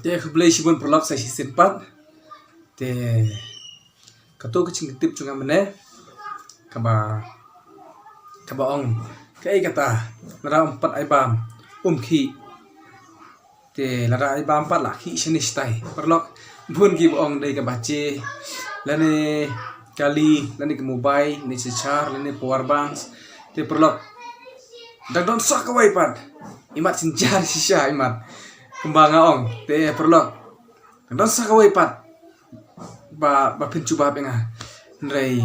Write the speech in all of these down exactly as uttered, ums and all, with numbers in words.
Te khublei shibun paralok sa shisien pat. Te kato ka jingtip jong nga mynne kaba, kaba ong kaei kata, lada um pat ai bam um khih. Te lada ai bam pat la khih shane shatai. Paralok, bun kiba ong dei ka baje, lane kali, lane ka mobile, lane charger, lane power banks. Te paralok, dang don sa kawei pat. Imat shisha, shisha imat. Kumba nga ong. Te paralok, dang don sa kawei pat ba, ba phin jubab ïa nga. Hynrei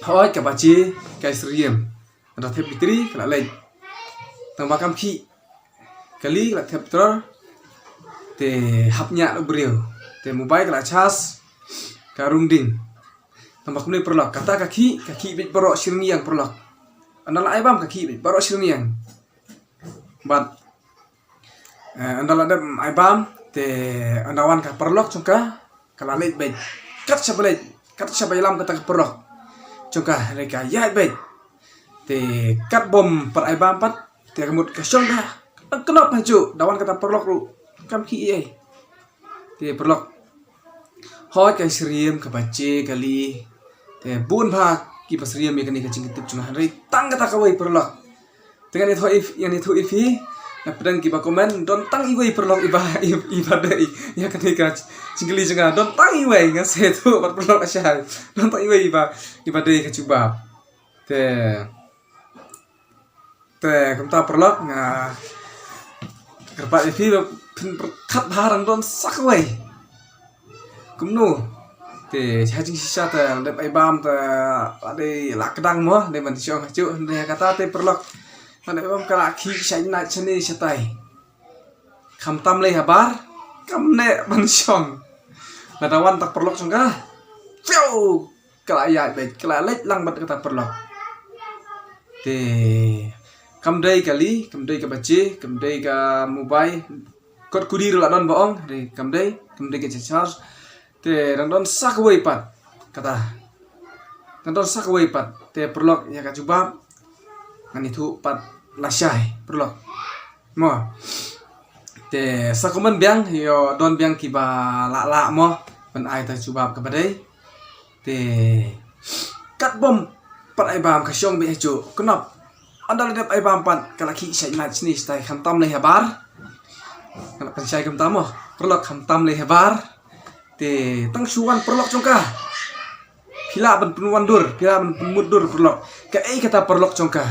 hooid ka baje ka syriem. Lada thep battery ka la leit. Tang ba kam khih. Kali ka la thep petrol. Te hap ñiah u briew. Te mobile ka la charge, ka rung ding. Tang ba kumne paralok, kata ka khih, ka khih beit baroh shi rynïeng paralok. Ynda la ai bam ka khih beit baroh shi rynïeng. Bad, eh, ynda la dep ai bam, te ynda wan ka paralok jong ka, ka la leit beit. Kat shaba leit, kat shaba ïalam kata ka paralok jong ka, hynrei ka ïaid beit. Te kat bym pat ai bam pat, te ka mut ka shong ka, ka kynop hajuh, da wan kata paralok ruh kam khih ei ei. Te paralok, hooid ka syriem, ka baje, kali. Te bun bha kiba syriem ïa kane ka jingtip jong nga, hynrei tang kata kawei paralok. Te ngan ïathuh ïa phi, ngan ïathuh ïa phi. Napdeng kiba comment, don tang iwei paralok iba, iba dei ïa kane ka jingkylli jong nga. Don tang iwei, ngan sa ïathuh bad paralok lashai. Don tang iwei iba, iba dei ka jubab. Te, te kumta paralok, nga kyrpad ïa phi ba phin pyrkhat bha, dang don sa kawei. Kumno? Te ha jingshisha te la dep ai bam te la dei la kdang mo, dei ban shong hajuh, hynrei kata te paralok, la dep ai bam ka la khih shait nait shane shatai. Khamtam lei habar, kam neh ban shong. Lada wan ta paralok jong ka, phew, ka la ïaid beit, ka la leit lang bad kata paralok. Te kam dei kali, kam dei ka baje, kam dei ka mobile. Kot kudi ruh la don ba ong, hynrei kam dei, kam dei ka charger. Te dang don sa kawei pat. Kata. Dang don sa kawei pat. Te paralok ïa ka jubab ngan ïathuh pat lashai, paralok. Mo. Te sa comment biang, ïoh don biang kiba lah lah mo ban ai ta jubab kaba dei. Te kat bym pat ai bam ka shong beit hajuh, kynop. Ynda la dep ai bam pat ka la khih shait nait shane shatai, khamtam lei habar. Nga la pynshai kumta mo, paralok, khamtam lei habar. Te tang shu wan paralok jong ka, phi lah ban pynwandur, phi lah ban pynmutdur paralok. Kaei kata paralok jong ka,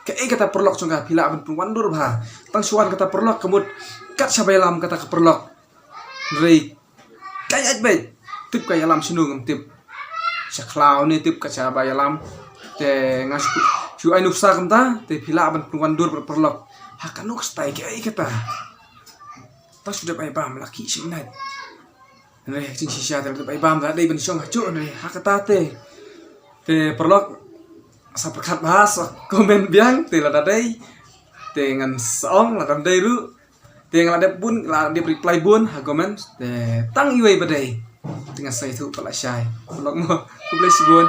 kaei kata paralok jong ka, phi lah ban pynwandur bha. Tang shu wan kata paralok, ka mut kat shaba ïalam kata ka paralok. Hynrei ka ïaid beit, tip ka ïalam shano ngam tip. Sha khlaw ne tip kat shaba ïalam. Te nga shu, shu ai nuksa kumta, te phi lah ban pynwandur paralok. Ha kano ka style, kaei kata. Tang shu dep ai bam la khih shait nait. Hynrei ha jingshisha te la dep ai bam, la dei ban shong hajuh, hynrei ha kata te. Te paralok, sa pyrkhat bha, sa comment biang, te lada dei. Te ngan sa ong, lada ym dei ruh. Te nga la dep bun, la dep reply bun ha comment. Te tang iwei ba dei, te ngan sa ïathuh pat lashai. Paralok mo, khublei shibun.